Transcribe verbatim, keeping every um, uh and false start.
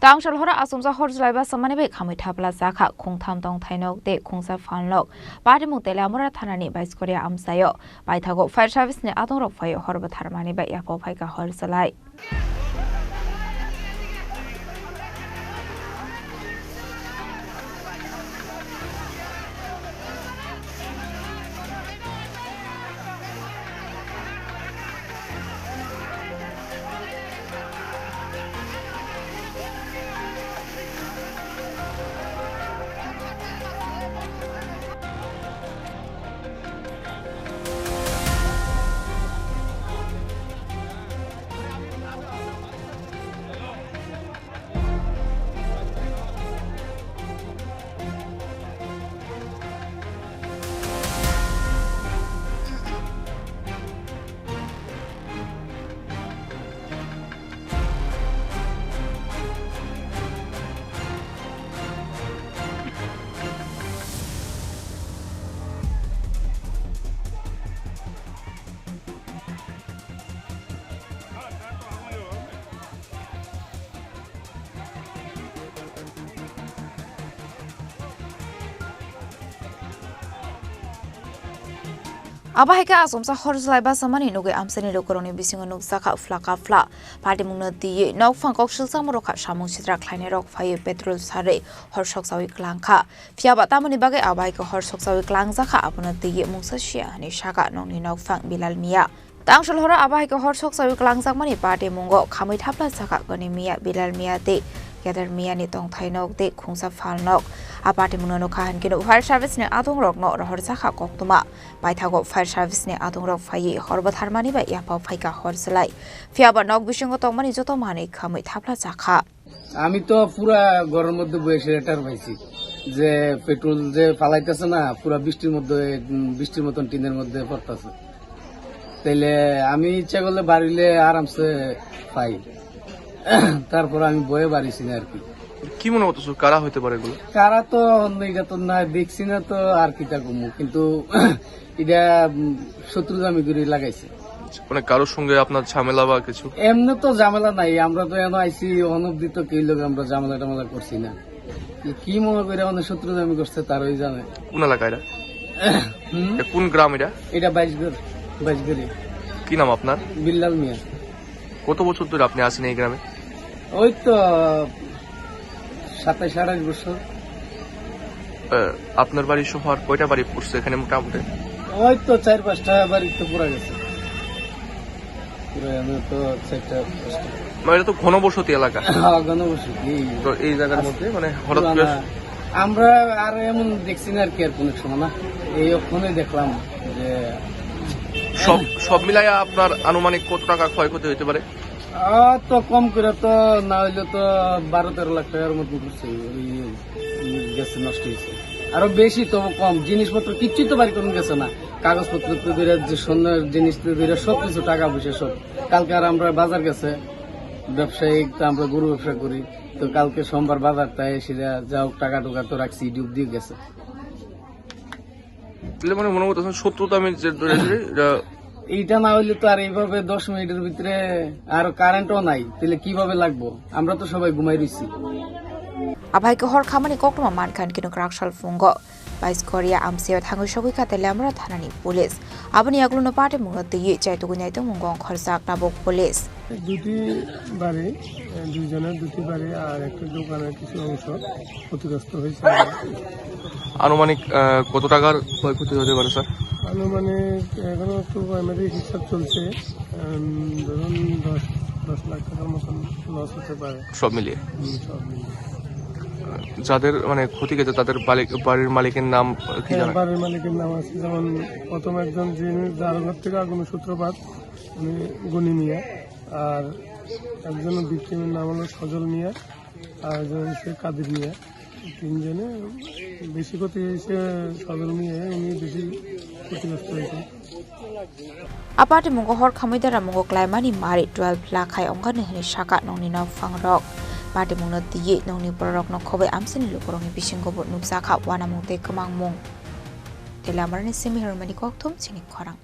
Tangshal horo achomsa hor jwlai basa mani bai khamwi thapla chakha, khungtham tongthai nok tei khungsa phalnok. Patimung Teliamura thanani Baiskoria amchaio. Paithago fire service ni adong rok phaio hor bwthar mani bai yapha phaikha hor jwlai. Abo hai khe achomsa hor jwlai basa mani nugwi amchaini lukurokni bisingo nukjakha phlaka phla. Patimungno twiwi nokphang kok silchakma rwkha samung sitra khlainairok phaiwi petrol sarwi hor sokchawi klangkha. Phiyaba tamoni bagwi abo hai khe hor sokchawi klangjakha, abono twiwi mungsa siya hwnwi sakha nokni nokphang Bilal Miya. Tangshol horo abo hai khe hor sokchawi klangjakmani patimungo khamwi thapla chakha Goni Miya, Bilal Miya tei Kedar Miyani tongthai nok tei khungsa phal nok. A patimungno nukha hinkhe fire service ni adongrokno rohorjakha koktwma. Paithago fire service ni adongrok phaiwi hor bwtharmani bai yapha phaikha hor jwlai. Phiyaba nok bisingo tongmani joto manwi khamwi thapla chakha. আমি তো পুরা ঘরের মধ্যে বসে টের পাইছি যে পেট্রোল যে ফালাইতেছে না, পুরা বৃষ্টির মধ্যে, উম, বৃষ্টির মতন টিনের মধ্যে পড়তেছে। তাইলে আমি ইচ্ছা করলে বাড়িলে আরামসে পাই। তারপর আমি বয়ে বাড়িছি না আর কি। কি মনে করতেছো, কারা হইতে পারে এগুলো? কারা তো অন্য, এটা তো না দেখছি না, তো আর কিতা কমু, কিন্তু এটা, উম, শত্রুতা আমি করে লাগাইছি। মানে কারোর সঙ্গে আপনার ঝামেলা বা কিছু? এমনি তো ঝামেলা নাই, আমরা তো এনে আইছি, অনবধি তো কেউ লোক আমরা ঝামেলা টামেলা করছি না। কি, কি মনে করে আমাদের শত্রুতা আমি করছে, তারাই জানে। কোন এলাকা এটা? হুম? এটা কোন গ্রাম এটা? এটা বাইশগড়, বাইশগড়ি। কি নাম আপনার? বিল্লাল মিয়া। কত বছর ধরে আপনি আছেন এই গ্রামে? ওই তো সাতাশ আঠাশ বছর। আহ, আপনার বাড়ি সহ আর কয়টা বাড়ি পড়ছে এখানে মোটামুটি? ওই তো চার পাঁচটা বাড়ি তো পুরা গেছে। পুরা এনে তো চারটা পাঁচটা। মানে এটা তো ঘনবসতি এলাকা। হ্যাঁ, ঘনবসতি। তো এই জায়গার মধ্যে মানে হঠাৎ করে পুরানা। আমরা আর এমন দেখছি না আর কি, আর কোনো সময় না। এই ওখানে দেখলাম যে সব, সব মিলাইয়া আপনার আনুমানিক কত টাকা ক্ষয়ক্ষতি হইতে পারে? আহ, তো কম করে তো না হইলে তো বারো তেরো লাখ টাকার মতন করছে, ওই গেছে, নষ্ট হয়েছে। আরো বেশি, তবু কম। জিনিসপত্র কিচ্ছুই তো বাড়ি কোনো গেছে না, কাগজপত্র তো ধরে, যে স্বর্ণের জিনিস তো ধরে সব কিছু, টাকা পয়সা সব। কালকে আর আমরা বাজার গেছে, ব্যবসায়িক তো আমরা গরু ব্যবসা করি, তো কালকে সোমবার বাজার, তাই সেটা যা হোক টাকা টুকা তো রাখছি, ডুব দিয়ে গেছে। তাহলে মানে মনে করতেছেন শত্রুতা আমি যে ধরে ধরে এটা এইটা না হইলে তো আর এইভাবে দশ মিনিটের ভিতরে আরো কারেন্টও নাই, তাহলে কিভাবে লাগবো? আমরা তো সবাই ঘুমাই রইছি। Abai khe hor khamani koktwma mankha hinkhe no kwrak sal phungo. Baiskoria amchaio thangwi sogwi kha Teliamura thanani police. Aboni yagulo no patimungno twiwi chaitugwi naitongmung ongkhorjak tabuk police. দুটি বাড়ি, দুইজনের দুটি বাড়ি আর একটা দোকানের কিছু অংশ ক্ষতিগ্রস্ত হয়েছে। আনুমানিক, আহ, কত টাকার ক্ষয়ক্ষতি হতে পারে, স্যার? আনুমানিক এখনো একটু প্রাইমারি হিসাব চলছে, উম, ধরুন দশ, দশ লাখ টাকার মতন লস হতে পারে। সব মিলিয়ে? হুম, সব মিলিয়ে। যাদের মানে ক্ষতি গেছে তাদের বালিক-, বাড়ির মালিকের নাম, আহ, কি হ্যাঁ, জানা? বাড়ির মালিকের নাম আছে, যেমন প্রথম একজন যিনি যার ঘর থেকে আগুনের সূত্রপাত, উনি গনি মিয়া, আর একজন ভিকটিমের নাম হলো সজল মিয়া, আর একজন হচ্ছে কাদির মিয়া। তিনজনে বেশি ক্ষতি হয়েছে, সজল মিয়া, উনি বেশি ক্ষতিগ্রস্ত হয়েছে। A patimungo hor khamwi deramungo klaimani mari twelve lakh hai ongkha hwnwi sakha nokni nokphangrok. Patimungno twiwi nokni bororokno khobwi amchaini lukurokni bisingobo nukjakha uanamung tei kwmangmung. Teliamarani simi hirmani kokthum chini khorang.